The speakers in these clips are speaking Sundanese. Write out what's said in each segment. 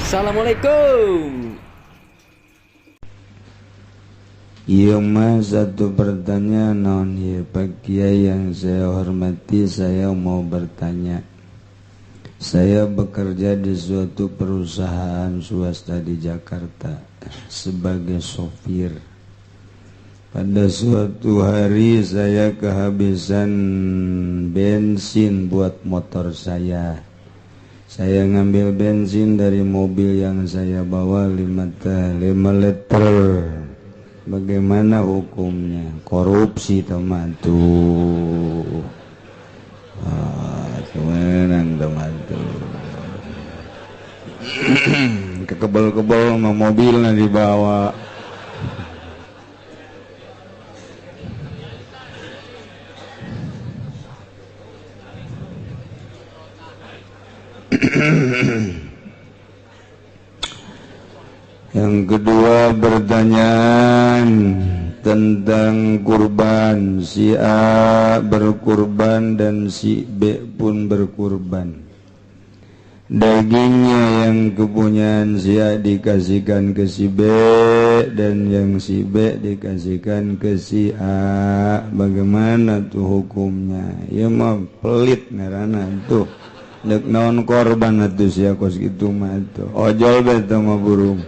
Assalamualaikum. Ieu mah satu pertanyaan naon ieu, Pak Kiai yang saya hormati, saya mau bertanya. Saya bekerja di suatu perusahaan swasta di Jakarta sebagai sopir. Pada suatu hari saya kehabisan bensin buat motor saya. Saya ngambil bensin dari mobil yang saya bawa 5 liter. Bagaimana hukumnya? Korupsi teman tuh. Ah, kemenang teman tuh. Kekebel-kebel sama mobilnya dibawa. Yang kedua bertanyaan tentang kurban. Si A berkurban dan si B pun berkurban. Dagingnya yang kepunyaan si A dikasihkan ke si B dan yang si B dikasihkan ke si A. Bagaimana tuh hukumnya? Ya mah pelit ngarana tuh. Dek naon korban atuh sia kos kitu mah tuh. Ojol be teh mah burung.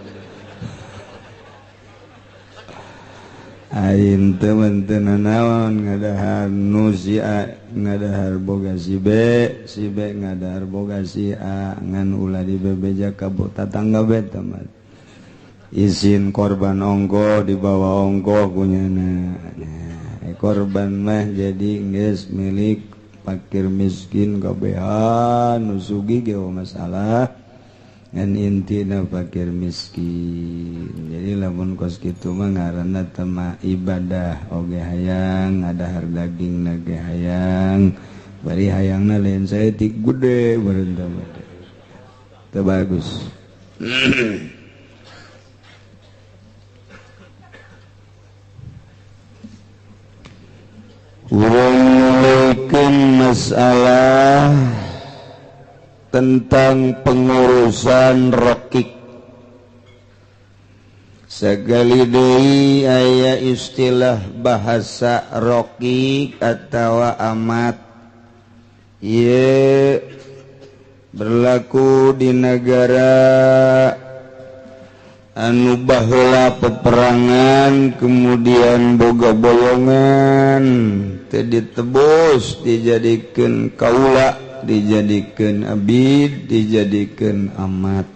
Ain teu meunteunan naon ngadahar nu si A ngadahar boga si B, si B ngadahar boga si A, ngan ulah dibebeja ka tatangga be teh mah. Izin korban ongkoh dibawa ongkoh kunyana. Nah, korban mah jadi geus milik fakir miskin kabehan nu sugih ge masalah. Ngan intina fakir miskin. Jadi lamun kos kitu mah ngaranna teh mah ibadah oge hayang ngadahar daging na ge hayang bari hayangna lain saeutik gede beureun teh mah. Teu bagus. Urang mulikeun masalah tentang pengurusan rokik. Sagali deui aya istilah bahasa rokik atawa amat. Ieu berlaku di negara anu baheula peperangan kemudian boga bolongan teu ditebus dijadikeun kaula, dijadikan abid, dijadikan amat.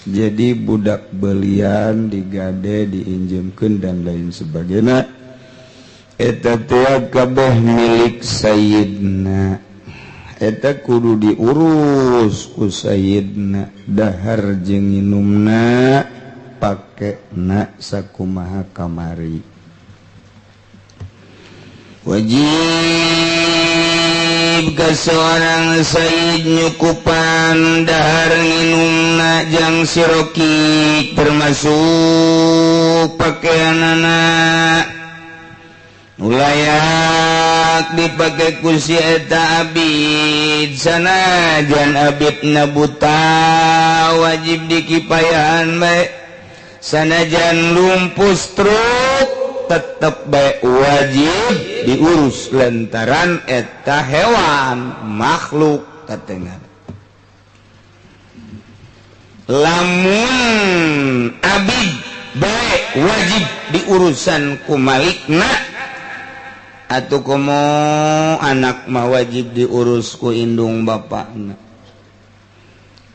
Jadi budak belian digade, diinjemkeun dan lain sebagainya. Eta teh kabeh milik sayyidna. Eta kudu diurus ku sayyidna, dahar jeung minumna pakena sakumaha kamari. Wajib ke seorang sayyid nyukupan dahar nginumna jang sirokik termasuk pakaianana layak dipakai ku si eta abid sanajan abidna buta wajib dikipayahan bae sanajan lumpuh truk tetep bae wajib diurus lantaran eta hewan makhluk katengan. Lamun abid bae wajib diurusan ku malikna atuh komo anak mah wajib diurus ku indung bapakna.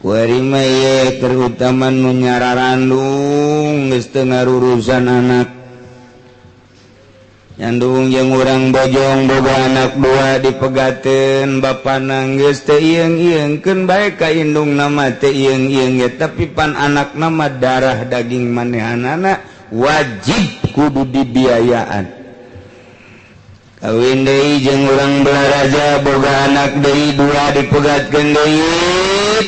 Kuari mah ieu terutama nu nyararandung geus teu ngarurusan anak. Nyandung jeung urang bojong boga anak dua dipegateun bapana geus teu ieung-ieungkeun bae ka indungna mah teu ieung-ieung ge tapi pan anakna mah darah daging manehanana wajib kudu dibiayaan. Kawin deui jeung urang Balaraja boga anak deui dua dipegatkeun deui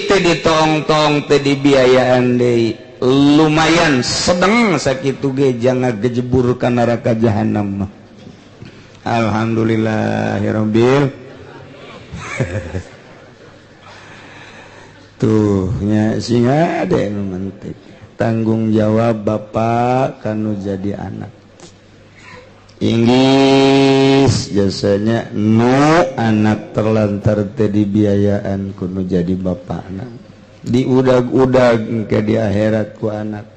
teu ditongtong teu dibiayaan deui. Lumayan sedeng sakitu ge jangan gejebur ka neraka jahanam mah. Alhamdulillahirabbil. Tuh nya sing ade nu mentik tanggung jawab bapak kanu jadi anak. Inggris jasanya nu anak terlantar teh dibiayaan kudu jadi bapakna. Diudag-udag ke di akhirat ku anak.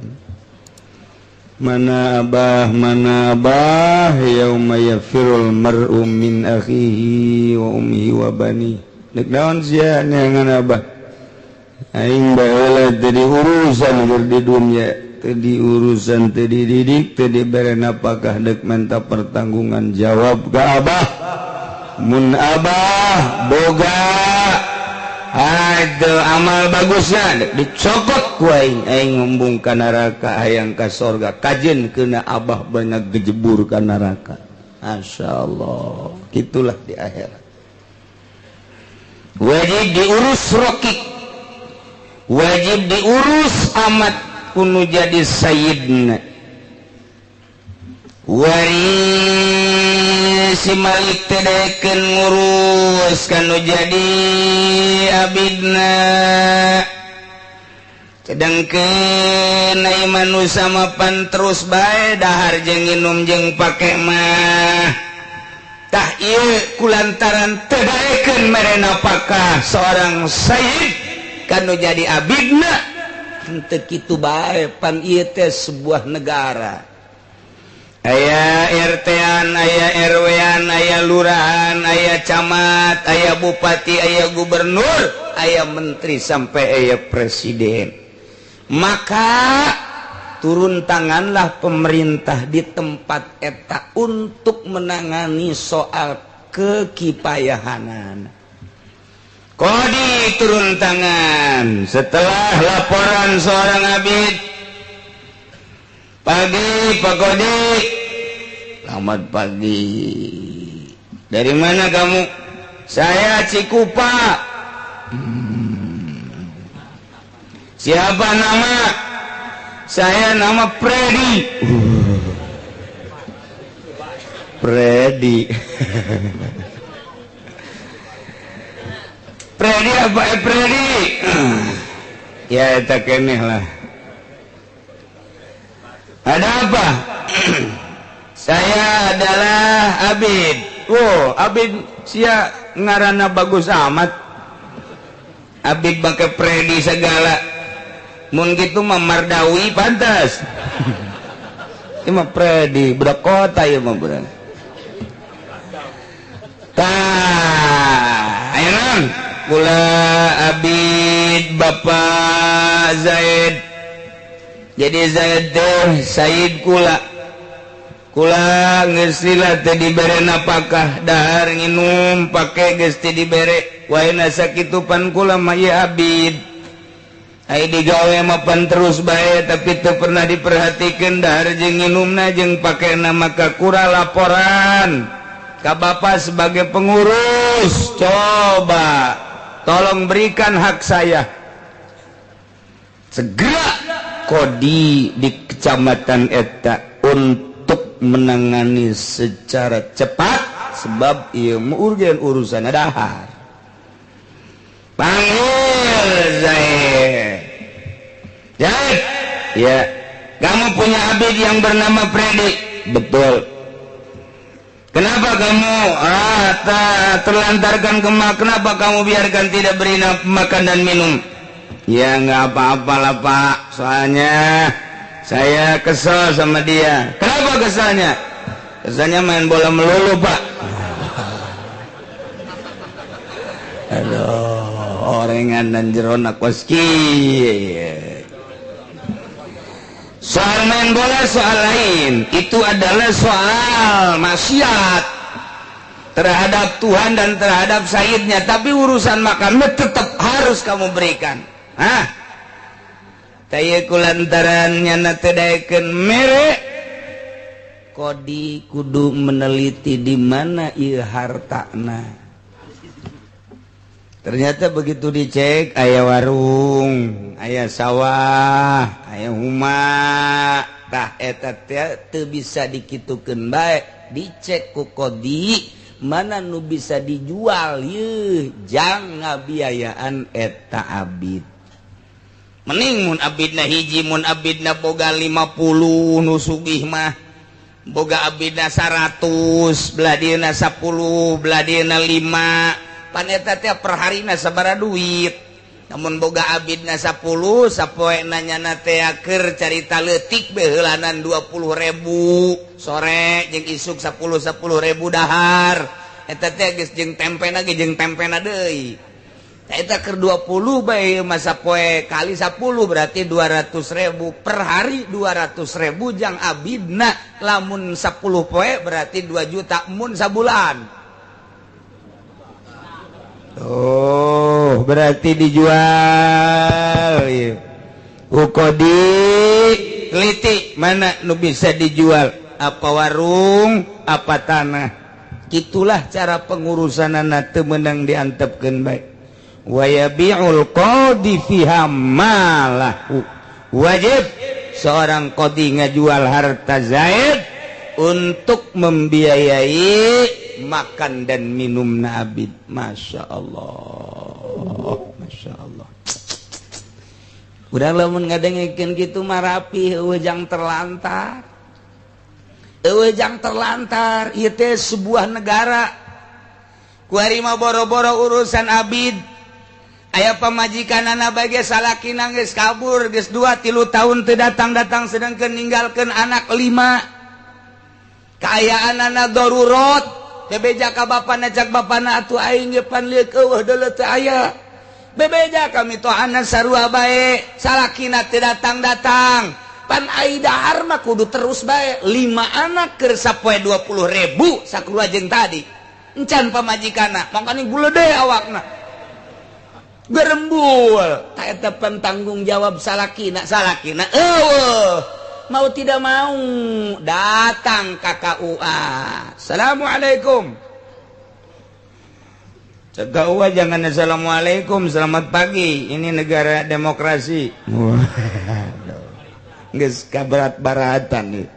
Mana abah yauma yafirul mar'u min akhihi wa ummihi wa bani. Dek naon sia neangan abah? Aing baheula teu diurusan keur di dunya, teu diurusan, teu dididik, teu dibere napakah dek menta pertanggungan jawab ka abah. Mun abah boga ada amal bagusna dicokot ku aing, aing ngembung ka neraka hayang ka sorga, kajen kena abah banyak gejebur ka neraka. Masyaallah, gitulah di akhirat. Wajib diurus rokik, wajib diurus amat kunu jadi sayyidna. Wari si Malik teh daekeun ngurus kanu jadi abidna. Sedangkeun ai manusa mapan terus bae dahar jeung nginum jeung pake mah. Tah ieu kulantaran teu daekeun mere napakah seorang sayyid kanu jadi abidna. Henteu kitu bae pan ieu teh sebuah negara. Aya RT-an, aya RW-an, aya lurahan, aya camat, aya bupati, aya gubernur, aya menteri sampai aya presiden. Maka turun tanganlah pemerintah di tempat eta untuk menangani soal kekipayahanan. Kodi turun tangan setelah laporan seorang abid. Pagi Pak Kodi. Selamat pagi. Dari mana kamu? Saya Cikupa. Siapa nama? Saya nama Freddy. Freddy. Freddy apa Freddy? Ya tak keneh lah. Ada apa? Saya adalah Abid. Oh, Abid sia ngarana bagus amat. Abid pakai Freddy segala. Mun kitu mah Mardawi pantas. Ieu mah Freddy budak kota ieu mah budak. Tah, aya naon? Kula Abid Bapak Zaid. Jadi Zaid teh Said kula. Kula geus lila teh dibere napakah, dahar nginum pake geus teh dibere. Waena sakitu pan kula mah ieu abid. Ai digawe mah pan terus bae tapi teu pernah diperhatikeun dahar jeung nginumna jeung pakena, maka kura laporan ka bapa sebagai pengurus. Coba tolong berikan hak saya. Segera Kodi di kecamatan eta untuk menangani secara cepat sebab ieu urgen urusan dahar. Panggil Zaid. Zaid, ya, kamu punya abid yang bernama Freddy. Betul. Kenapa kamu terlantarkan kenapa kamu biarkan tidak beri makan dan minum? Ya nggak apa-apa lah Pak, soalnya saya kesel sama dia. Kenapa keselnya? Keselnya main bola melulu Pak. Aduh, orengan dan jerona koski. Soal main bola soal lain, itu adalah soal maksiat terhadap Tuhan dan terhadap Sayyidnya. Tapi urusan makannya tetap harus kamu berikan. Hah? Taya kulantaran nyana teu daekeun mere, kodi kudu meneliti di mana ieu hartana. Ternyata begitu dicek aya warung, aya sawah, aya huma. Tah eta teh teu bisa dikitukeun bae, dicek ku kodi mana nu bisa dijual yeuh jang ngabiayaan eta abid. Mending mun abidna hiji mun abidna boga 50 nu sugih mah. Boga abidna 100, beladieuna 10, beladieuna 5. Pan eta teh perharina sabaraha duit. Namun boga abidna 10, sapoe nanyana teh keur carita leutik beheulanan 20.000 sore jeung isuk 10 10.000 dahar. Eta teh geus jeung tempena ge jeung tempena deui. Eta keur 20 bae masa poe kali 10 berarti 200.000 per hari, 200.000 jang abidna lamun 10 poe berarti 2 juta mun sabulan. Oh, berarti dijual. Ukodi teliti mana nu bisa dijual, apa warung, apa tanah. Itulah cara pengurusanana teu meunang diantepkeun bae. Wa yabi'ul qadi fiha malahu. Wajib seorang qadi ngajual harta Zaid untuk membiayai makan dan minum abid. Masya Allah, Masya Allah. Udah lamun ngadengekeun kitu mah rapi, eueuh jang terlantar. Eueuh jang terlantar, ieu teh sebuah negara. Kuari mah boro-boro urusan abid. Aya pamajikanana bage salakina geus kabur, geus 2-3 tahun teu datang-datang sedangkeun ninggalkeun anak 5. Kaayaanana darurat, bebeja ka bapana cak bapana atuh aing ge pan lieuk eueuh deuleu teu aya. Bebeja kami tohana sarua bae, salakina teu datang-datang. Pan ai dahar mah kudu terus bae. 5 anak keur sapoe 20.000 sakulah jeung tadi. Encan pamajikanna, mangkaning gulede awakna. Gerembul, tak eta tanggung jawab salakina, salakina eueuh. Mau tidak mau datang ke KUA. Assalamualaikum. Cek KUA jangan assalamualaikum, selamat pagi. Ini negara demokrasi. Geus kabarat-baratan nih.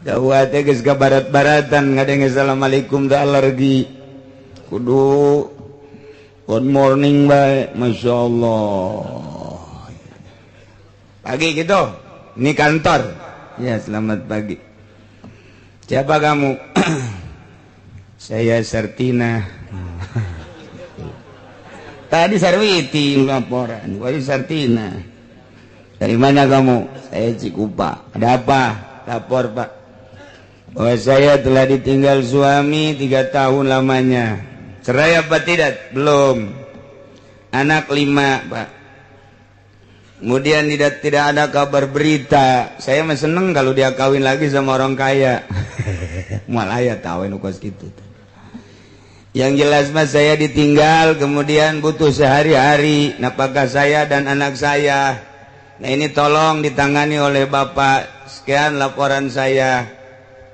KUA teh geus kabarat-baratan ngadenge assalamualaikum teh alergi. Kudu good morning bae, Masya Allah. Pagi gitu. Ini kantor. Ya, selamat pagi. Siapa kamu? Saya Sartina. Tadi Sarwiti laporan. Wah, Sartina. Dari mana kamu? Saya Cikupa. Ada apa? Lapor, Pak. Bahwa saya telah ditinggal suami 3 tahun lamanya. Cerai apa tidak? Belum. Anak 5, Pak. Kemudian tidak ada kabar berita. Saya mah seneng kalau dia kawin lagi sama orang kaya. Malah ya tawin ukos gitu. Yang jelas mas saya ditinggal, kemudian butuh sehari-hari nafkah saya dan anak saya. Nah ini tolong ditangani oleh bapak. Sekian laporan saya.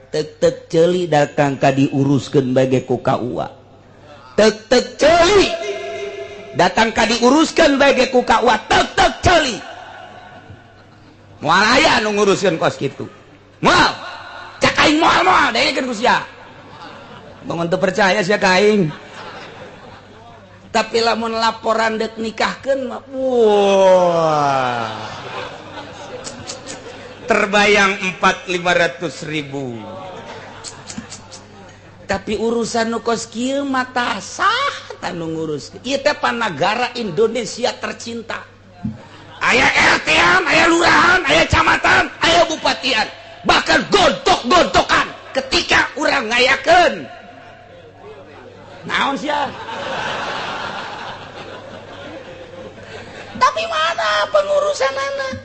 Tek-tek ceuli datang ka diuruskeun bage ku KUA. Tek-tek ceuli datang ka diuruskeun bage ku KUA. Tek-tek ceuli. Moal aya nu nguruskeun kos kitu. Moal. Cak aing moal-moal dengekeun ku sia. Bangun teu percaya sia ka aing. Tapi lamun laporan dek nikahkeun mah wah. Terbayang 400-500 ribu. Tapi urusan nu kos kieu mah tah sah tah nu ngurus. Ieu teh panagara Indonesia tercinta. Aya RT-an, aya lurahan, aya camatan, aya bupatian. Bahkan gontok-gontokan ketika urang ngayakeun. Naon sia? Tapi mana pengurusan anak?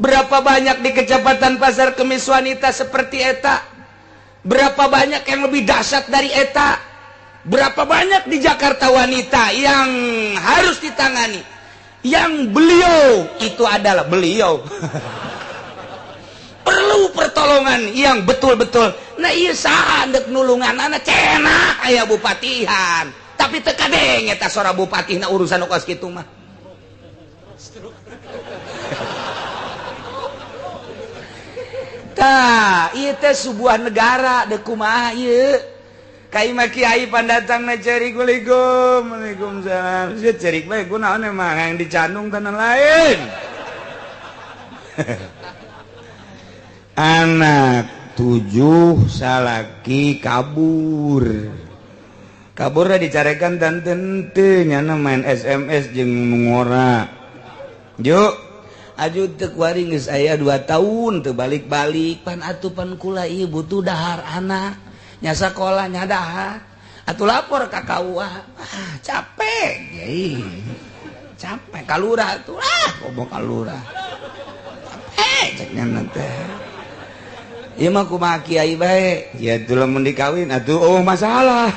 Berapa banyak di Kecamatan Pasar Kemis wanita seperti eta? Berapa banyak yang lebih dahsyat dari eta? Berapa banyak di Jakarta wanita yang harus ditangani? Yang beliau itu adalah beliau. Perlu pertolongan yang betul-betul. Nah iya saha ndek nulungan anak cenah aya bupatihan. Tapi teu kadenge eta sora bupatihna urusan kos kitu mah. Tah, ieu teh sebuah negara deuk kumaha ieu. Ka imah kiai pandatangna cerik waalaikum waalaikumsalam. Sia cerik bae kunaon emang yang dicandung tanah lain. Anak 7 salaki kabur. Kabur dah dicarekan dan tente nyana main SMS jeung ngora. Juk aju teu kuari geus aya 2 tahun teu balik-balik pan atuh pan kula ieu butuh dahar anak. Nya sakola nya dahar. Atuh lapor ka KUA. Ah, capek yeuh. Capek ka lurah atuh ah komo ka lurah. Capek cek nyana teh. Ieu mah kumaha kiai bae. Ya atuh lamun dikawin atuh oh masalah.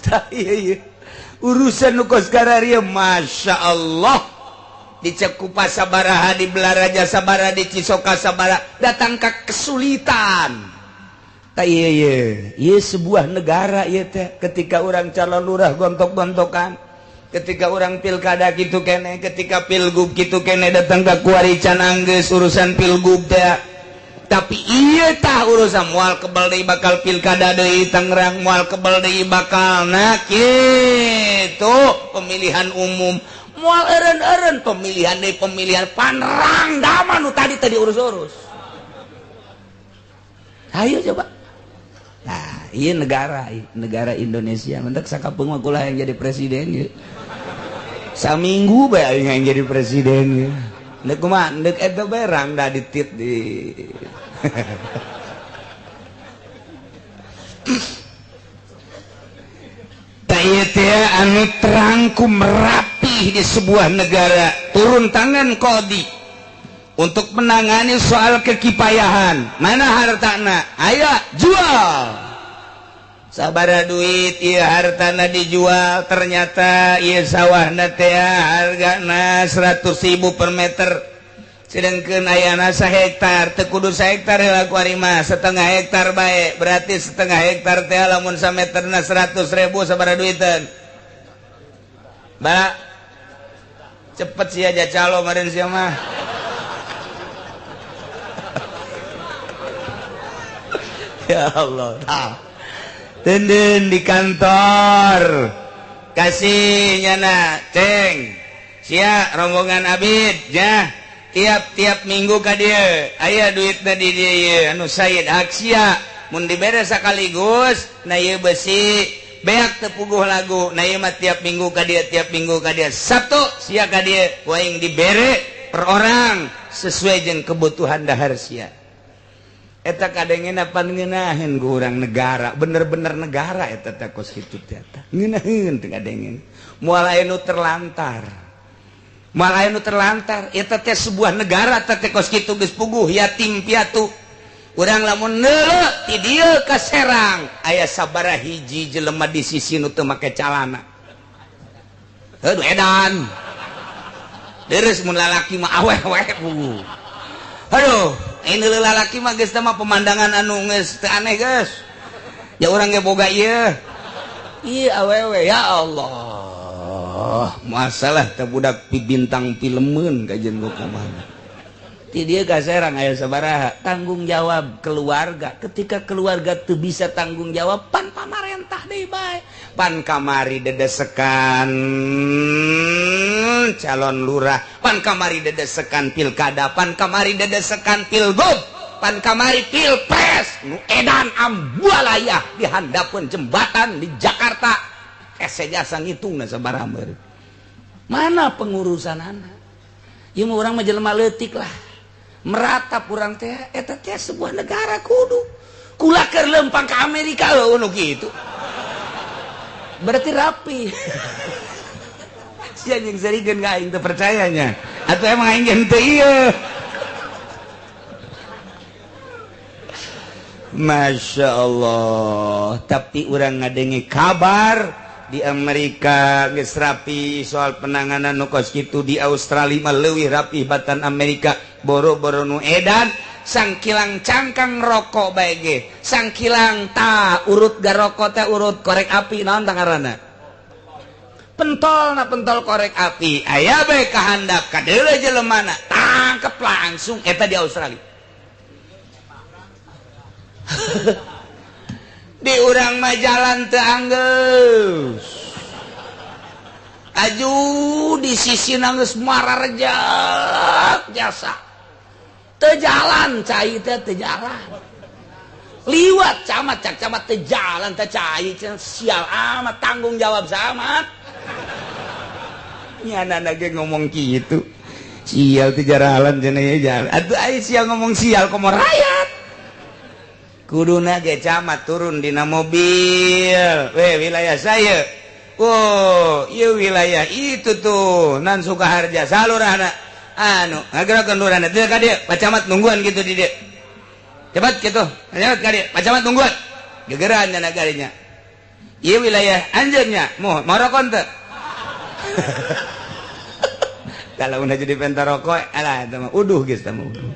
Tah ieu urusan nu kos kararieu Masya Allah. Di Cekupa sabaraha, di Belaraja sabaraha, di Cisoka sabaraha, datang ke kesulitan. Tah ieu ieu sebuah negara ieu teh ketika urang calon lurah gontok-gontokan, ketika orang pilkada kitu kene, ketika pilgub kitu kene datang ke kuari can anggeus urusan pilgub teh. Tapi ieu tah urusan moal kebal deui bakal pilkada deui Tangerang, moal kebal deui bakal nah kitu pemilihan umum. Moal eureun-eureun pemilihan deui pemilihan panerang dama nu tadi teh diurus-urus. Ayo coba. Nah, ieu negara Indonesia mentek sakapeung mah kula yang jadi presiden ieu. Saminggu bae aing yang jadi presiden ieu. Ndek kumaha ndek eta bae rangda ditit di Tah ieu teh anu terangkum rapih di sebuah negara, turun tangan kodi untuk menangani soal kekipayahan. Mana hartana? Ayo jual. Sabara duit ieu hartana dijual, ternyata ieu sawahna teh hargana 100.000 per meter. Sedangkeun ayana sahektar, teu kudu sahektar heula ku ari mah, setengah hektar bae. Berarti setengah hektar teh lamun sameterna 100.000 sabara duiteun. Ba cepet sia aja calo meureun sia mah. Ya Allah. Tah. Tenden di kantor. Kasih nyana, ceng. Sia rombongan Abid, jah. Tiap-tiap minggu ka dieu. Aya duitna di dieu ieu anu Said Aksia. Mun dibere sakaligus, na ieu besi beak teu puguh lagu. Na ieu mah tiap minggu ka dieu, tiap minggu ka dieu. Sabtu sia ka dieu, ku aing dibere per orang sesuai jeung kebutuhan dahar sia. Eta kadengena pan ngeunaheun ku urang negara, bener-bener negara eta teh kos kitu teh eta. Ngeunaheun teh kadengen. Moal aya nu terlantar. Moal aya nu terlantar, eta teh sebuah negara eta teh kos kitu geus puguh yatim piatu. Urang lamun neuleuh ti dieu ka Serang, aya sabaraha hiji jelema di sisi nu teu make calana. Heuh edan. Deres mun lalaki mah awewe puguh. Aduh, ini lalaki mah geus mah pemandangan anu geus teu aneh geus. Ya urang ge boga ieu. Ieu awewe ya Allah. Masalah teh budak bintang filmeun kajian kumaha. Ti dieu ka Serang aya sabaraha tanggung jawab keluarga. Ketika keluarga teu bisa tanggung jawab pan pamarentah deui bae. Pan kamari dedesekan calon lurah, pan kamari dedesekan pilkada, pan kamari dedesekan pilgub, pan kamari pilpres, nu edan ambualayah di handapeun jembatan di Jakarta. Ese jasa ngitungna sabaraha meureun. Mana pengurusan anak? Ieu mah urang mah jelema leutik lah. Meratap urang teh eta teh sebuah negara kudu. Kula keur lempang ka Amerika leuh nu kitu. Berarti rapi. Sia jeung serikeun ka aing teu percayanya. Atuh emang aing jeung teu ieu. Masya Allah. Tapi urang ngadenge kabar di Amerika geus rapi soal penanganan nu kos kitu, di Australia mah leuwih rapi batan Amerika, boro-boro nu edan sangkilang cangkang rokok bae ge, sangkilang ta urut garokok teh urut korek api naon tah ngaranna? Pentol na pentol korek api aya bae kahandap kadeuleu jelemana tangkep langsung eta di Australia. Di urang mah jalan teu anggeus. Aju di sisi nanggeus mararejak jasa. Teu jalan cai teh teu jalan. Liwat camat cak camat teu jalan teh cai sial amat tanggung jawab sama. Nyana ge ngomong kitu. Sial teu jaralan cenah ye jalan. Atuh ai sial ngomong sial komo rakyat. Kuduna ge camat turun dina mobil. Weh wilayah saya. Oh, ieu wilayah itu tuh nan Sukaharja salurahna. Anu, ngagerakeun lurahna teu ka dieu, Pak Camat nungguan gitu di dieu. Cepat gitu, cepat ka dieu, Pak Camat nungguan. Gegeran nya nagarinya. Ieu wilayah anjeunnya, moh marokon teu. Kalau udah jadi penta rokok, alah eta mah uduh geus tah mah uduh.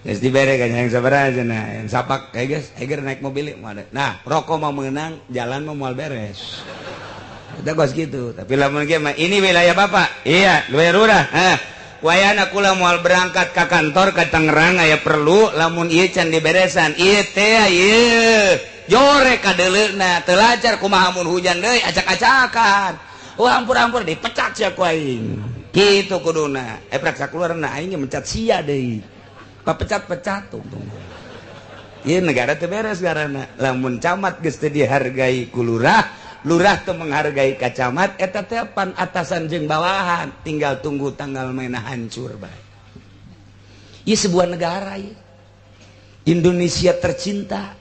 Geus dibere kan yang sabaraha cenah, yang sapak kayak geus, eger naik mobil mah. Nah, rokok mah meunang, jalan mah moal beres. Eta kos gitu. Tapi lamun ge mah ini wilayah Bapak. Iya, wilayah lurah. Hah. Wayana kula moal berangkat ka kantor ka Tangerang aya perlu lamun ieu can diberesan. Ieu teh ieu. Jore ka deuleuna teu lancar kumaha mun hujan deui acak-acakan. Wah ampur-ampur dipecat sia ku aing. Kitu kuduna. Praksa keluarna aing mencat sia deui. Papecat-pecat tungtung. Ieu negara teu beres garana. Lamun camat geus teu dihargai ku lurah, lurah teu menghargai ka camat, eta teh pan atasan jeung bawahan, tinggal tunggu tanggal mainna hancur bae. Ieu sebuah negara ieu. Indonesia tercinta.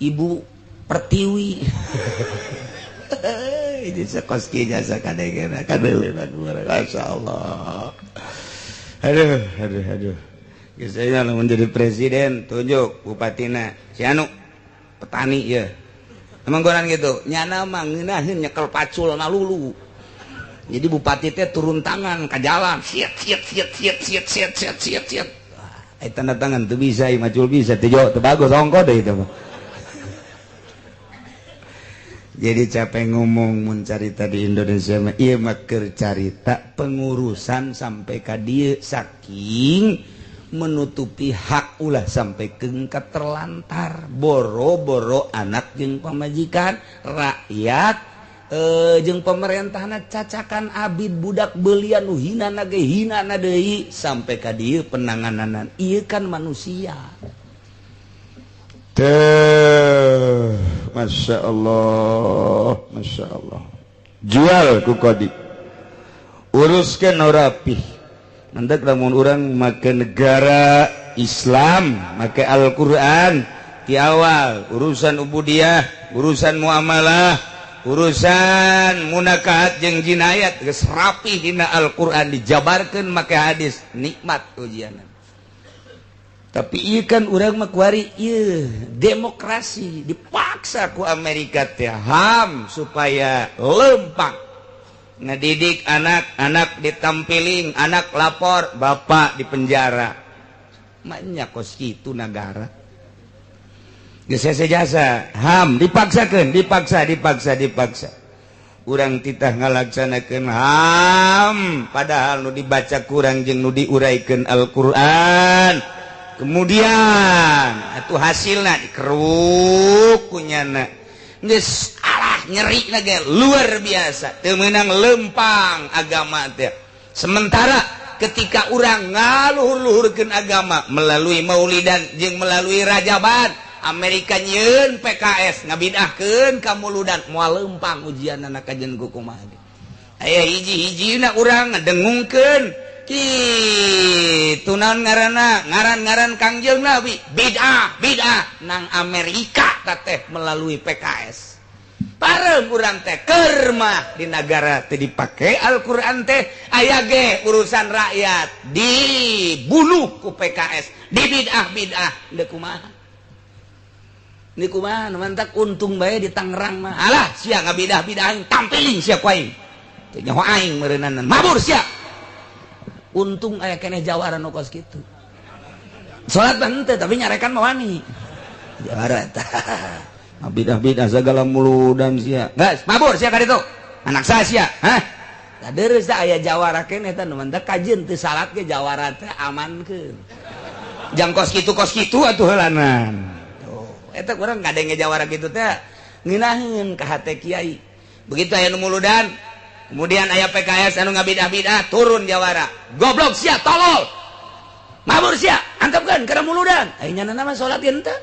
Ibu Pertiwi. Ini sekos ki jasa kadengena kadeuleuna masyaallah. Aduh aduh aduh. Geus aya lamun jadi presiden tunjuk bupatina si anu petani ya. Emang goran gitu nyana mah ngeunaheun nyekel pacul lulu. Jadi bupati teh turun tangan ka jalan siet siet siet siet siet siet siet siet siet. Eh tanda tangan teu bisa ieu macul bisa teu teu bagus ongko deui teh. Jadi capek ngomong mun carita di Indonesia mah ieu mah keur carita pengurusan sampai ka dieu saking menutupi hak ulah sampai kengkat terlantar boro-boro anak jeung pamajikan rakyat jeung pemerintahna cacakan abid budak belian nu hina na ge hina na deui sampai ka dieu penangananan ieu kan manusia teh. Masya Allah, Masya Allah. Jual ku kodi, uruskan rapih. Nanti lamun urang make negara Islam, make Al-Quran di awal urusan ubudiyah, urusan muamalah, urusan munakahat jeung jinayat geus rapih dina Al-Quran dijabarkeun make hadis, nikmat ujianan. Tapi ieu kan urang mah kuari ieu demokrasi dipaksa ku Amerika teh HAM supaya lempang. Ngedidik anak, anak ditampiling, anak lapor, bapak di penjara. Maknya kos kitu nagara. Geus jasa HAM dipaksakeun, dipaksa, dipaksa, dipaksa. Urang titah ngalaksanakeun HAM padahal nu dibaca kurang jeung nu diuraikeun Al-Qur'an. Kemudian atuh hasilna dikeruk kunyana geus alah nyeri lagi luar biasa teu meunang lempang agama teh. Sementara ketika urang ngaluhur-luhurkeun agama melalui maulidan jeung melalui rajaban, Amerika nyieun PKS ngabidahkeun ka muludan moal lempang ujianna kajen ku kumaha ge. Aya hiji-hijina urang ngadengungkeun kitu naon ngaranna ngaran-ngaran Kangjeng Nabi bid'ah bid'ah nang Amerika teh melalui PKS. Parem urang teh keur mah di nagara teh dipake Al-Qur'an teh aya ge urusan rakyat dibunuh ku PKS di bid'ah bid'ah deuk kumaha. Ni kumaha mantak untung bae di Tangerang mah. Alah sia ngabidah-bidah aing tampiling sia ku aing. Teu nyaho aing meureunan mabur sia. Untung aya keneh jawara nu kos kitu. Salat mah henteu tapi nyarekan mah wani. Jawara eta. Bidah-bidah segala muludan sia. Geus, mabur sia ka ditu. Anak saya sia, hah? Da deureuh da aya jawara keneh teh nu mantak kajeun teu salat ge jawara teh amankeun. Jang kos kitu atuh heulanan. Tuh. Eta kurang ngadenge jawara gitu teh ngeunaheun ka hate kiai. Begitu aya nu muludan, kemudian aya PKS anu ngabidah-bidah turun jawara. Goblok sia, tolol. Mabur sia, antepkeun kana muludan. Aya nyana mah salat henteu.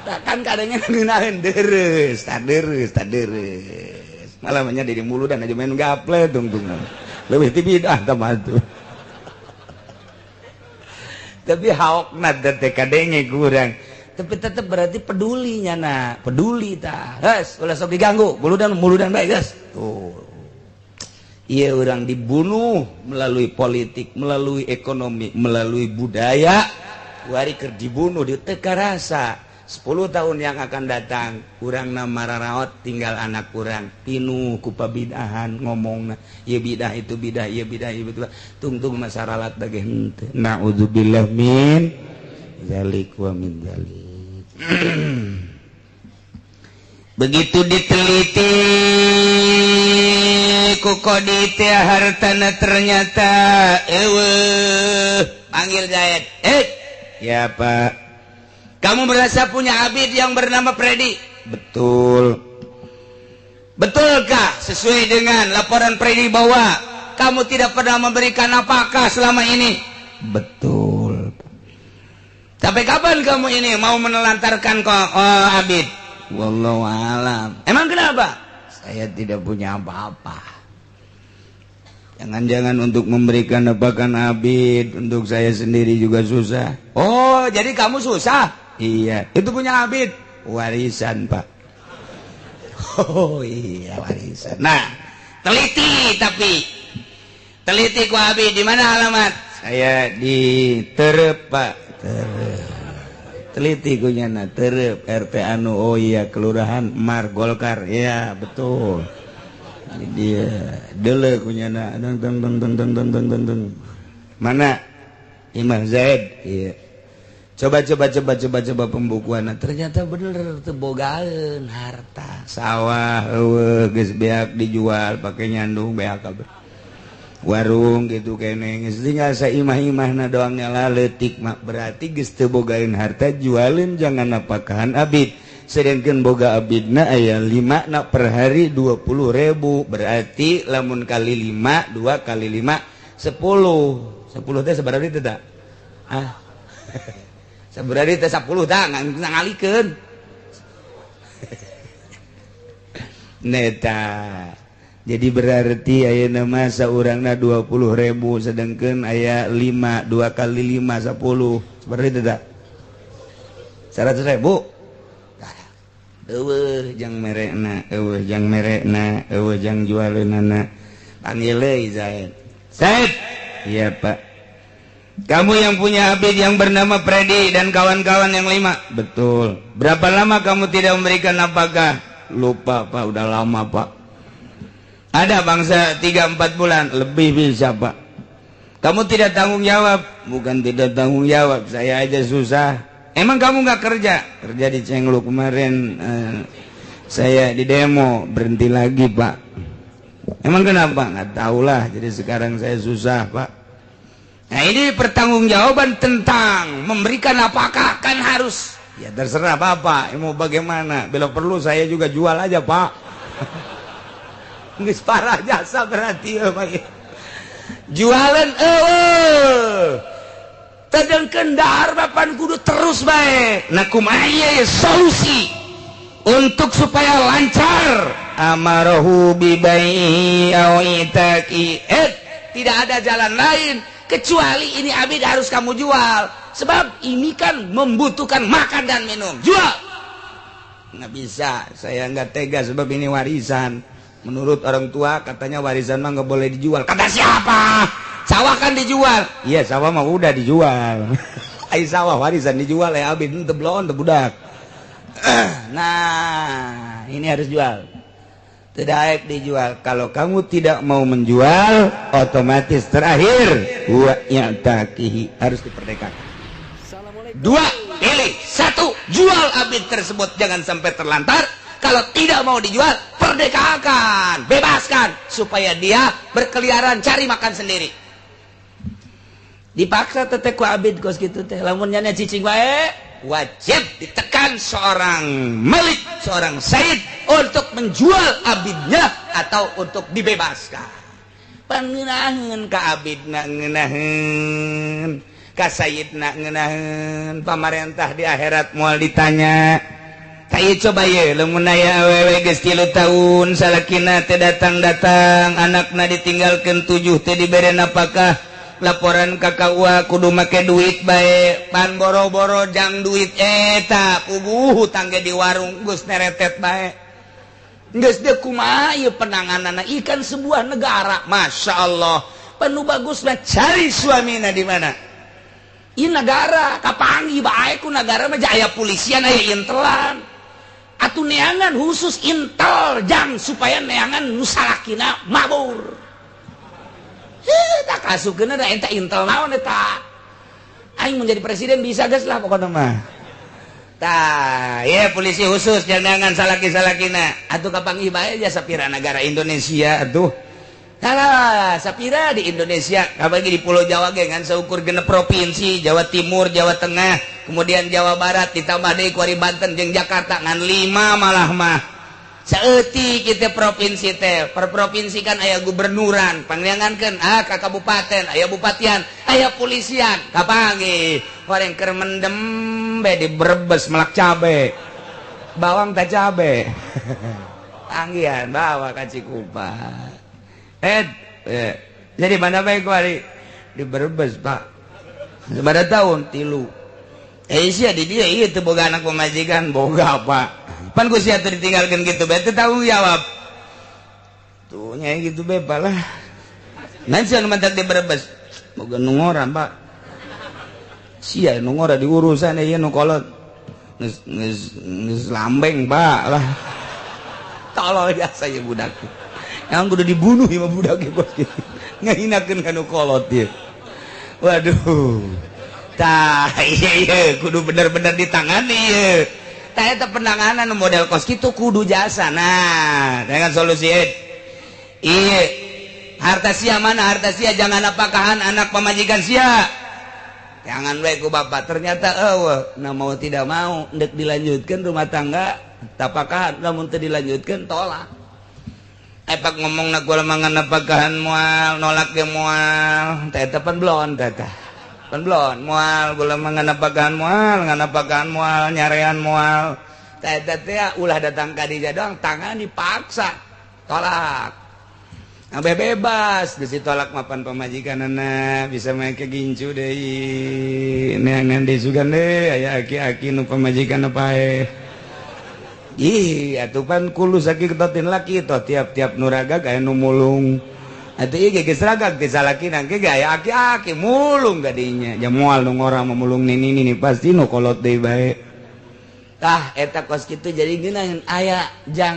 Kan kadangnya ngeunaheun deres, ta deres, ta deres. Malah nya di muludan aja main gaple tungtungan. Leuwih ti bidah tah mah tuh. Tapi haokna teh kadenge kurang. Tapi tetep berarti pedulinya na, peduli tah. Geus, ulah sok diganggu, muludan muludan bae geus. Tuh. Iya orang dibunuh melalui politik, melalui ekonomi, melalui budaya. Wari keur dibunuh di teu karasa. 10 tahun yang akan datang, urang na mararaot tinggal anak urang pinuh ku pabidahan ngomongna, ieu bidah itu bidah, ieu bidah ieu bidah. Tungtung masaralat bage henteu. Naudzubillah min zalik wa min zalik. Begitu diteliti ku kodi teh hartana ternyata eueuh. Panggil Zaid. Ya Pak. Kamu merasa punya abid yang bernama Freddy? Betul. Betulkah sesuai dengan laporan Freddy bahwa kamu tidak pernah memberikan apakah selama ini? Betul. Sampai kapan kamu ini mau menelantarkan abid? Wallahu alam. Emang kenapa? Saya tidak punya apa-apa. Jangan-jangan untuk memberikan apakan abid, untuk saya sendiri juga susah. Oh, jadi kamu susah? Iya, itu punya abid warisan, Pak. Oh iya warisan. Nah, teliti tapi teliti ku abid di mana alamat? Saya di Terep, Pak. Terep. Teliti ku nyana Terep RT anu, oh iya kelurahan Mar Golkar. Iya, betul. Ini dia dele ku nyana deng deng deng deng deng deng deng deng. Mana? Imam Zaid. Iya. Coba coba coba coba coba pembukuan, ternyata bener teu bogaeun harta. Sawah eueuh geus beak dijual pake nyandung beak kabeh. Warung gitu keneh geus tinggal saimah-imahna doang nyala leutik mah berarti geus teu bogaeun harta jualeun jangan napakahan abid. Sedangkan boga abidna aya 5 na per hari 20.000 berarti lamun kali 5 2 kali 5 10. 10 teh sabaraha teh da? Ah. Seberarti teh 10 dah ngalikeun. Neta. Jadi berarti ayeuna mah saurangna 20.000 sedangkan aya 5 2 kali 5 10. Seberarti teh da? 100.000. Eueuh jang merekna, eueuh jang merekna, eueuh jang jualeunana. Panggil deui Zaid. Zaid. Iya, Pak. Kamu yang punya abid yang bernama Freddy dan kawan-kawan yang 5. Betul. Berapa lama kamu tidak memberikan nafkah? Lupa Pak, udah lama Pak. Ada bangsa 3-4 bulan lebih bisa Pak. Kamu tidak tanggung jawab. Bukan tidak tanggung jawab, saya aja susah. Emang kamu nggak kerja? Kerja di Cenglu kemarin, saya di demo berhenti lagi Pak. Emang kenapa? Nggak tahulah. Jadi sekarang saya susah Pak. Nah ini pertanggungjawaban tentang memberikan apakah kan harus. Ya terserah Bapak, mau bagaimana. Bila perlu saya juga jual aja Pak. Nggak parah jasa berarti ya Pak. Jualan tadengkeun dahar bapan kudu terus bae. Nah kumaha ya solusi untuk supaya lancar? Amarahu bi bai'i aw itaqi. Tidak ada jalan lain kecuali ini abid harus kamu jual. Sebab ini kan membutuhkan makan dan minum. Jual. Nggak bisa, saya nggak tega sebab ini warisan. Menurut orang tua katanya warisan mah nggak boleh dijual. Kata siapa? Sawah kan dijual. Iya, sawah mah udah dijual. Ai sawah warisan dijual ya abid teu bloon teu budak. Nah, ini harus jual. Tidak dijual. Kalau kamu tidak mau menjual, otomatis terakhir wa ya'taqihi harus diperdekakan. Dua, pilih. Satu, jual abid tersebut jangan sampai terlantar. Kalau tidak mau dijual, perdekakan, bebaskan supaya dia berkeliaran cari makan sendiri. Dipaksa teteh ku abid kos gitu teh. Lamun nya cicing wae, Wajib ditekan seorang malik, seorang sayyid untuk menjual abidnya atau untuk dibebaskan. Pangenaheun ka abidna ngeunaheun, ka sayyidna ngeunaheun, pamarentah di akhirat moal ditanya. Tah coba ye lamun aya awewe geus 3 tahun salakina teu datang-datang, anakna ditinggalkeun 7 teu dibere napakah. Laporan ka KUA kudu make duit bae, pan boro-boro jang duit eta puguh hutang ge di warung geus neretet bae. Geus deui kumaha ieu penangananna ikan sebuah negara. Masya Allah, panu bagusna cari suamina di mana? Ieu negara kapanggih bae ku negara mah aya polisian aya intelan. Atuh neangan khusus intel jang supaya neangan nu salakina mabur. Tak kasupkeun da eta intel naon eta. Aing mun jadi presiden bisa geus lah pokona mah. Tah, ye polisi khusus jangan salaki-salakina. Atuh kapanggih bae ja sapira negara Indonesia atuh. Salah, sapira di Indonesia, apalagi di Pulau Jawa ge ngan saukur 6 provinsi, Jawa Timur, Jawa Tengah, kemudian Jawa Barat ditambah deui ku ari Banten jeung Jakarta ngan 5 malah mah. Saeutik kita provinsi teh, per provinsi kan aya gubernuran, pangneangankeun ka kabupaten, aya bupatian, aya polisian, kapanggih. Horeng keur mendem bae di Brebes melak cabe. Bawang teh cabe. Panggihan bawa ka Cikupa. Jadi mana bae ku ari di Brebes, Pak. Sabaraha tahun 3. Sia di dia ieu teu boga anak pamajikan, boga Pak. Pan ku sia teu ditinggalkeun kitu bae teu tanggung jawab. Tuh nya gitu bae Pak lah. Naon sia nu mantak di Brebes? Boga nu ngora, Pak. Sia nu ngora diurusan ieu nu kolot. Geus geus geus lambeng, Pak lah. Tolol biasa ieu budak. Yang kudu dibunuh ieu mah budak ieu bos. Ngahinakeun ka nu kolot ieu. Waduh. Tah, iya kudu bener-bener ditangani ieu. Tah eta penanganan model kos kitu kudu jasa. Nah, dengan solusi iya harta sia mana harta sia jangan apakahan anak pamajikan sia. Jangan bae ku bapak ternyata eueuh, nah mau tidak mau ndek dilanjutkan rumah tangga tapakahan lamun teu dilanjutkeun tolak. Epak ngomong na gua mangan apakahan moal nolak ge moal tah eta pan blon tah tah. Pan blon moal gula mangan apakahan moal ngan apakahan moal nyarean moal tah eta teh ulah datang ka dieu doang tangan dipaksa tolak. Abe bebas geus ditolak mapan pamajikanana bisa make gincu deui neangan deui sugan deui aya aki-aki nu pamajikan paeh. Ih atuh pan kulu sakitotin laki toh tiap-tiap nu ragag aya nu mulung. Atuh ieu ge geus ragag teh salakina ge aya aki-aki mulung gadinya. Ja moal nu ngora memulung nini nini pasti nu kolot deui bae. Tah eta kos kitu jadi ngeunaheun aya jang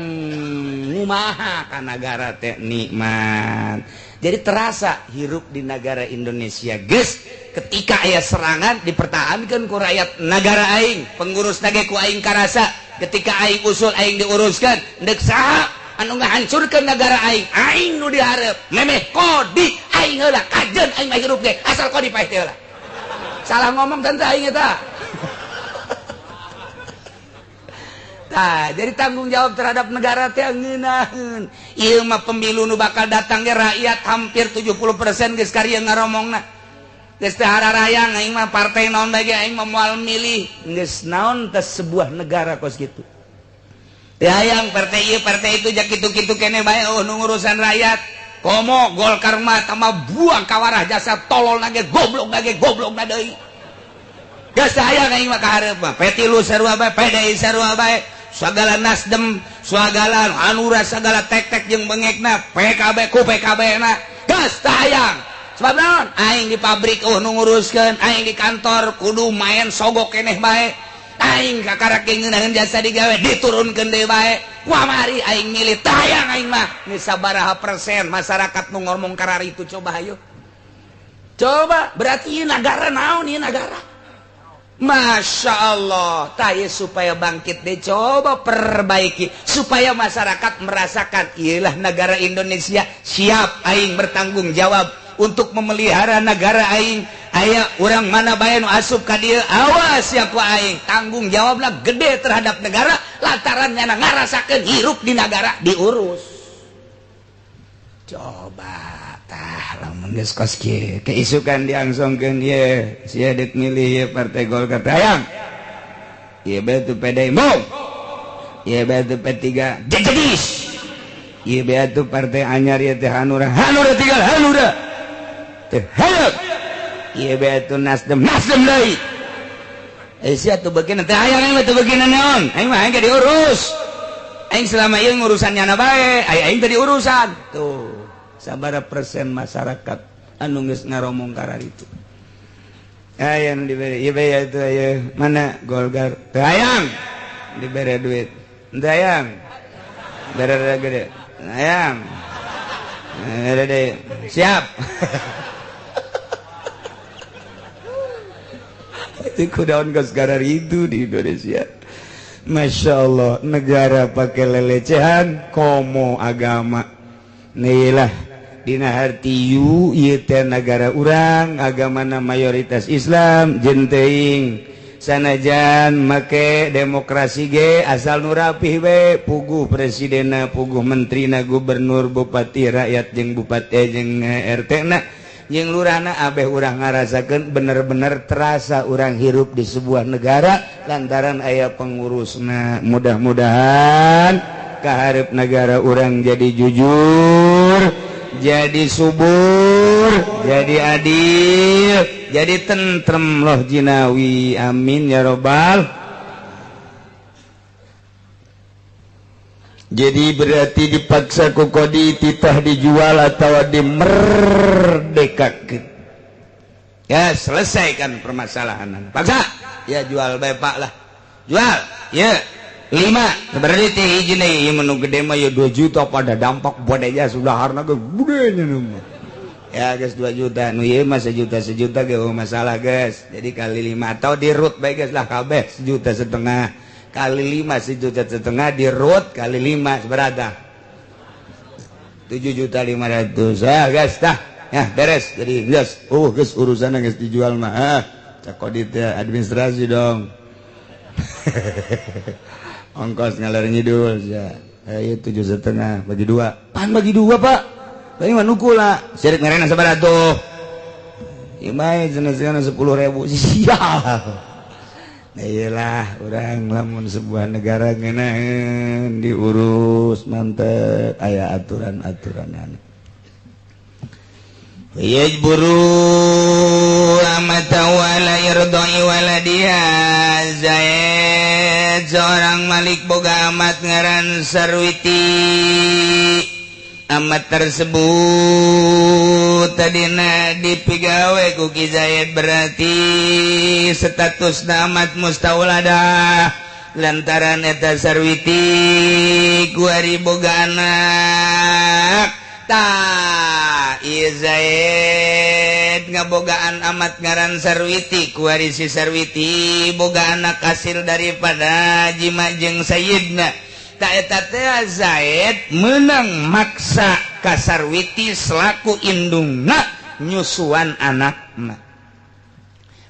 ngumaha ka nagara teh nikmat. Jadi terasa hirup di negara Indonesia geus ketika aya serangan dipertahankeun ku rakyat nagara aing, pengurus nage ku aing karasa ketika aing usul aing diuruskan deuk saha anu ngahancurkeun nagara aing, aing nu dihareup memeh kodi aing heula kajeun aing mah hirup ge asal kodi paeh teh heula. Salah ngomong tante aing eta. Nah, jadi tanggung jawab terhadap negara teh ngeunaheun. Ieu mah pemilu nu bakal datang ge rakyat hampir 70% geus karya ngaromongna. Geus teh hararayang aing mah partai naon bae ge aing mah moal milih. Geus naon teh sebuah negara kos kitu. Teu hayang partai ieu partai itu ja kitu-kitu keneh bae oh nu ngurusan rakyat. Komo Golkar mah tambah buang kawarah jasa tolol na ge goblok na ge goblok na deui. Geus teu hayang aing mah ka hareup mah. P3 sarua bae, PDI sarua bae. Segala Nasdem, segala Hanura, segala tek-tek jeung bengekna, PKB ku PKB na. Geus teu hayang. Sebab naon? Aing di pabrik eueuh nu nguruskeun, aing di kantor kudu main sogok keneh bae. Aing kakarak ngeunaheun jasa digawe diturunkeun deui bae. Kuamari aing milih teu hayang aing mah. Geus sabaraha persen masyarakat nu ngomong kararitu coba hayu. Coba berarti ieu nagara naon ieu nagara? Masya Allah, tah supaya bangkit deh coba perbaiki supaya masyarakat merasakan ialah negara Indonesia siap aing bertanggung jawab untuk memelihara negara aing. Aya urang mana bae nu asup ka dieu, awas ya ku aing, tanggung jawablah gede terhadap negara lantaran nyana ngarasakeun hirup di negara diurus. Coba tah lamun geus kos kieu keisukan diangsongkeun ieu sia deuk milih ieu partai Golkar teh hayang. Ieu bae teu PDI mong. Ieu bae teu P3 jejedis. Ieu bae teu partai anyar ieu teh Hanura. Hanura tinggal Hanura. Teh hayang. Ieu bae teu Nasdem, Nasdem deui. Eh sia teu beukina teh hayang aing mah teu beukina naon. Aing mah aing ge diurus. Aing selama ieu ngurusan nyana bae, aing teu diurusan. Tuh, sabaraha persen masyarakat anu geus ngaromong kararitu. Aya nu dibere ieu bae atuh aya mana Golkar teu hayang dibere duit. Teu hayang. Bere gede. Hayang. Bere deui. Siap. Itu kudaun segara itu di Indonesia. Masya Allah, negara pakai lelecehan komo agama. Nih lah dina hartiu ieu teh negara urang agamana mayoritas Islam jeung teuing sanajan make demokrasi ge asal nu rapih we puguh presidenna puguh menterina gubernur bupati rakyat jeung bupati jeung RT na jeung lurahna abeh urang ngarasakeun bener-bener terasa urang hirup di sebuah negara lantaran aya pengurusna. Mudah-mudahan kaharep negara urang jadi jujur, jadi subur, jadi adil, jadi tentrem loh jinawi. Amin ya robbal. Jadi berarti dipaksa ku kodi titah dijual atau dimerdekakan. Ya selesaikan permasalahan. Paksa ya jual bae pak lah. Jual ya 5 berarti teh hiji deui menu gede mah ya 2 juta pada dampak bodenya sudah harna ge gedenya nu. Ya guys 2 juta nu ieu mah sejuta sejuta ge masalah guys. Jadi kali 5 atau dirut bae guys lah kabeh 1,5 juta. Kali 5 1,5 juta di road kali 5 seberapa? 7.500.000. Ah guys tah ya beres. Jadi guys, oh guys urusan guys dijual mah. Ah cakodit ya administrasi dong. Ongkos ngalir ngidul ya. Ayo 7,5 bagi 2. Pan bagi 2, Pak. Lain mah nukul lah. Sirik ngarena sabaraha tuh? Ieu mah cenah 10.000. Sial. Nah iyalah orang lamun sebuah negara ngenaheun diurus mantep aya aturan-aturanan. Yajburu amata wala yardai waladiha. Zaid seorang malik boga amat ngaran Sarwiti. Amat tersebut tadina dipigawe ku Ki Zaid berarti status amat mustaulada lantaran eta Sarwiti kuari boga anak. Tah ieu Zaid ngabogaan amat ngaran Sarwiti kuari si Sarwiti boga anak hasil daripada jima jeung Sayyidna. Ta eta teh Zaid menang maksa ka Sarwiti selaku indungna nyusuan anakna.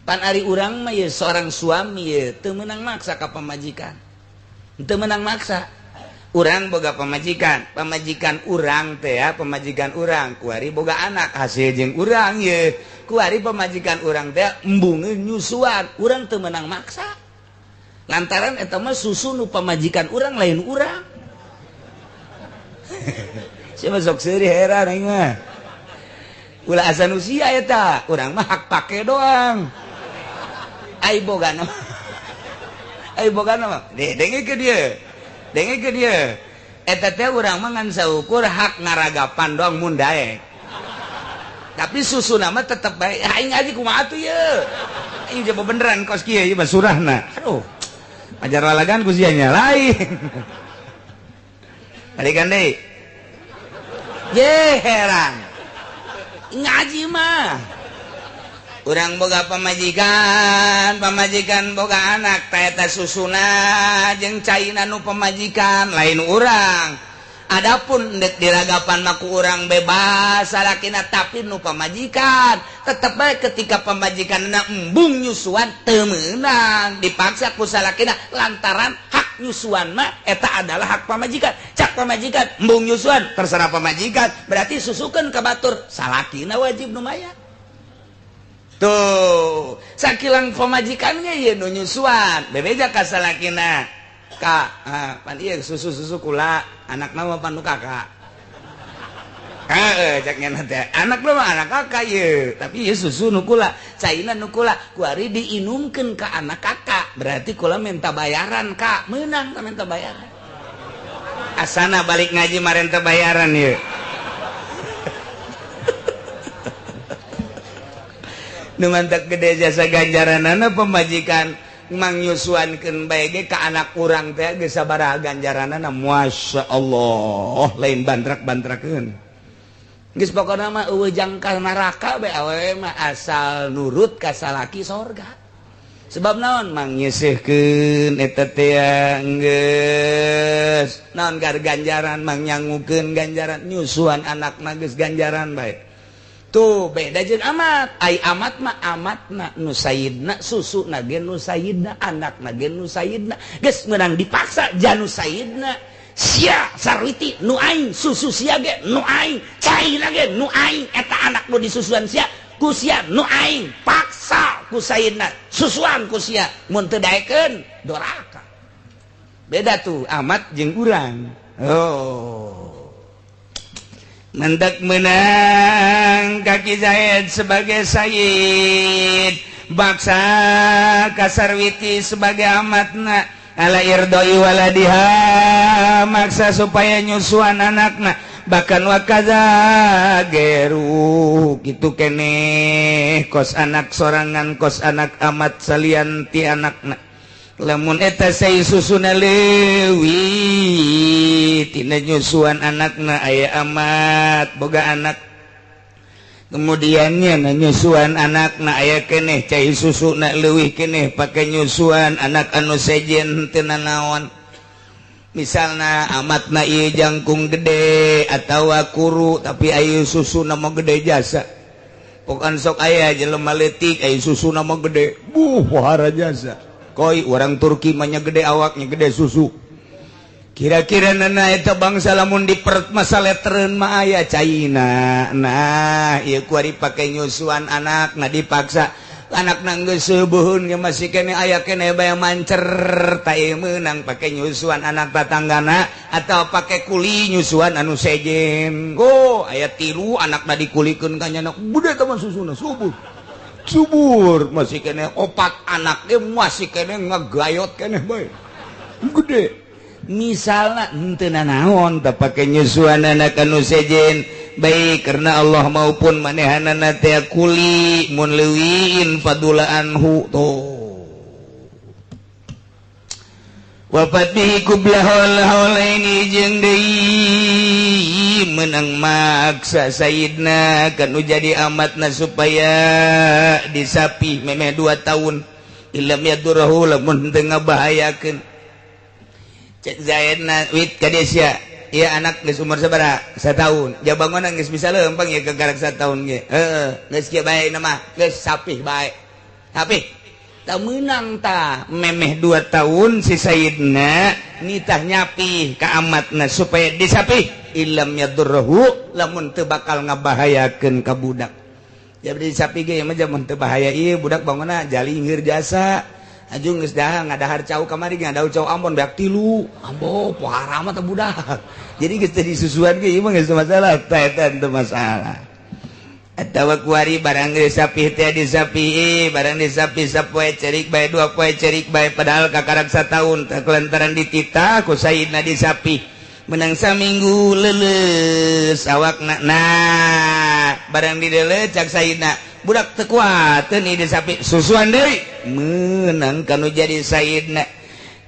Pan ari urang mah ye seorang suami ye teu meunang maksa ka pamajikan. Teu meunang maksa. Urang boga pamajikan, pamajikan urang teh ya, pamajikan urang kuari boga anak hasil jeung urang ye. Kuari pamajikan urang teh embungeun nyusuan, urang teu meunang maksa. Lantaran eta mah susu nu pamajikan urang lain urang. Sia mah sok seuri heran aing mah. Ulah asa nu sia eta, urang mah hak pake doang. Ai boga mah. Ai boga mah. Denge ke dia. Denge ke dia. Eta teh urang mah ngan saukur hak ngaragapan doang mun daek. Tapi susu nama tetep bae. Aing ngaji kumaha atuh ieu. Aing jaba beneran kos kieu ieu mah surahna. Aduh. Ajar lalagan ku sia nya lain. Balikan deui. Ye heran. Ngaji mah. Urang boga pamajikan, pamajikan boga anak, ta eta susuna jeung caina nu pamajikan lain urang. Adapun dek diragapan mah ku urang bebas salakina tapi nu pamajikan tetep bae ketika pamajikanna embung nyusuan teu meunang dipaksa ku salakina lantaran hak nyusuan mah eta adalah hak pamajikan. Cak pamajikan embung nyusuan terserah pamajikan, berarti susukeun ka batur salakina wajib nu mayar. Tuh sakilang pamajikannya ieu nu nyusuan bebeja ka salakina ka pan ieu susu-susu kula anak nama pan nu kakak. Heeh cak nya teh anak mah anak kakak ieu tapi ieu susu nu kula caina nu kula kuari diinumkeun ka anak kakak berarti kula minta bayaran kak meunang tah minta bayaran asana balik ngaji marenta bayaran ieu. Nu mantak gede jasa ganjaranana pemajikan mangyusuankeun bae ge ka anak urang teh geus sabaraha ganjaranana Masya Allah lain bantrak-bantrakeun geus pokona mah eueuh jangkar neraka bae awewe mah asal nurut ka salaki sorga sebab naon mangyeseuhkeun eta teh geus naon gar ganjaran mangnyangukeun ganjaran nyusuan anakna geus ganjaran bae. Tuh beda jeung amat. Ai amat mah amatna nu sayidna susuna ge nu sayidna anakna ge nu sayidna geus meunang dipaksa janu sayidna sia sarwiti nu aing susu sia ge nu aing caina ge nu aing eta anak nu disusuan sia ku sia nu aing paksa ku sayidna susuan ku sia mun teu daekeun doraka. Beda tuh amat jeung urang. Oh mendak menang kaki Zaid sebagai Sayyid baksa kasarwiti sebagai amatna ala irdoi waladiha maksa supaya nyusuan anakna bahkan wakaza geru gitu keneh kos anak sorangan kos anak amat salian ti anakna lamun eta sai susuna leuwih tina nyusuan anakna aya amat boga anak kemudiannya na nyusuan anakna aya keneh cai susuna leuwih keneh pake nyusuan anak anu sejen teu nanaon misalna amatna ieu jangkung gede atawa kuru tapi aya susuna mah gede jasa pokan sok aya jelema leutik aya susuna mah gede buh pohara jasa koi orang Turki mah gede awaknya gede susu kira-kira nana eta bangsa lamun diperet masalah letreun mah aya caina nah ieu kuari pake nyusuan anak nah dipaksa anak geus seubeun ge masih kene aya kene bae mancer ta ieu meunang pake nyusuan anak tatanggana atau pake kuli nyusuan anu sejen go aya tilu anakna dikulikeun ka nyana bude teh mah susuna subur subur masih kene opat anaknya masih kene ngegayot kene bae gede misalna henteu nanaon teh pake nyusuan anak anu sejen baik karena Allah maupun manehanana teh kuli mun leuwiin fadula anhu tuh wafat bihi kubla haulaini jeung deui menang maksa sayidna kanu jadi amatna supaya disapi memeh 2 tahun ilam yadurahu lamun teu ngabahayakeun cek Zaidna wit ka sia ieu anak geus umur sabaraha satahun jabangonan geus bisa leumpang ieu kagarak satahun ge heueuh geus kieu bae mah geus sapih bae sapih tak menang ta memeh 2 tahun si Sayyidna nitah nyapi ka amatna supaya disapih ilam yadurruhu lamun teu bakal ngabahayakeun ka budak jadi disapi ge mah mun teu bahaya ieu budak bangunna jalingheur jasa ajung geus dah ngadahar cau kamari ngadahar cau Ambon beak tilu ambo pohara mah teh budak jadi geus teu disusuan ge ieu mah geus masalah tah eta teu masalah atawa kuari barang disapih teh disapih barang disapih sapoe cerik bae 2 poe cerik bae padahal kakarak satahun teh kelantaran dititah ku sayidna disapih menang saminggu leuleus awakna nah barang dideuleu cak sayidna budak teu kuateun ieu disapih susuan deui meunang kanu jadi sayidna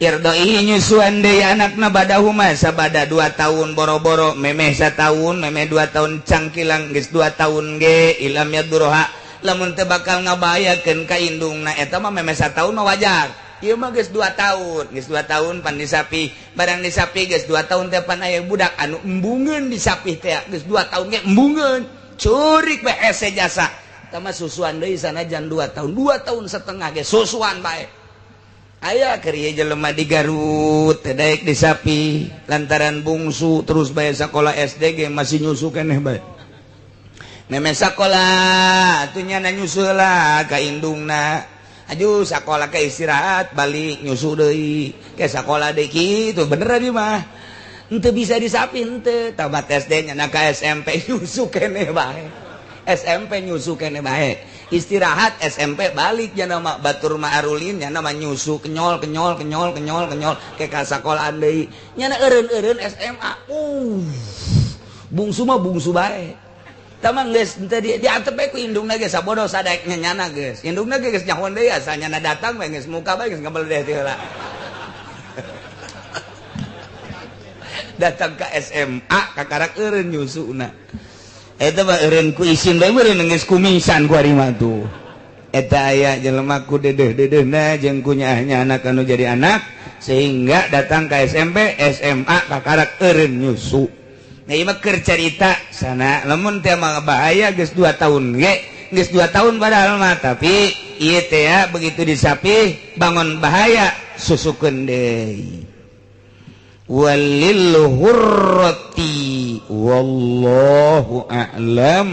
irdoi nyusuan deui anakna badahuma sabada 2 tahun boro-boro memeh satahun memeh 2 tahun cangkilang geus 2 tahun ge ilam yadurha lamun teu bakal ngabahayakeun ka indungna eta mah memeh satahun mah wajar. Ieu mah geus 2 tahun, geus 2 tahun pan disapih. Barang disapih geus 2 tahun teh pan aya budak anu embungeun disapih teh geus 2 tahun ge embungeun. Curik bae hese jasa. Tah mah susuan deui sanajan 2 tahun, 2 tahun setengah ge susuan bae. Aya keur ieu jelema di Garut teh daek disapih lantaran bungsu terus bae sakola SD ge masih nyusu keneh bae. Meme sakola atuh nya nyusu lah ka indungna. Aju sekolah ke istirahat balik nyusu deui ke sekolah deui kitu bener abi mah henteu bisa disapih henteu tamat SD nya ka SMP nyusu keneh bae SMP nyusu keneh bae istirahat SMP balik nya mah batur mah arulin nya mah nyusu kenyol kenyol kenyol kenyol kenyol ke ka sekolahan deui nya eureun-eureun SMA bungsu mah bungsu bae tamang geus teu diantep bae ku indungna ge sabodo sadaek nyana geus indungna ge geus nyahoan deui asa nyana datang bae geus muka bae geus ngabeledeh teh heula datang ka SMA kakarak eureun nyusuna eta mah eureun ku isin bae meureun geus kumisan ku ari mah tuh eta aya jelema ku dedeh-dedehna jeung ku nyaahnya anak anu jadi anak sehingga datang ka SMP SMA kakarak eureun nyusu. Nah, ieu mah keur carita sana lamun teh mah bahaya geus 2 tahun ge geus 2 tahun padahal mah tapi ieu teh begitu disapih bangun bahaya susukeun deui walil hurrati wallahu a'lam.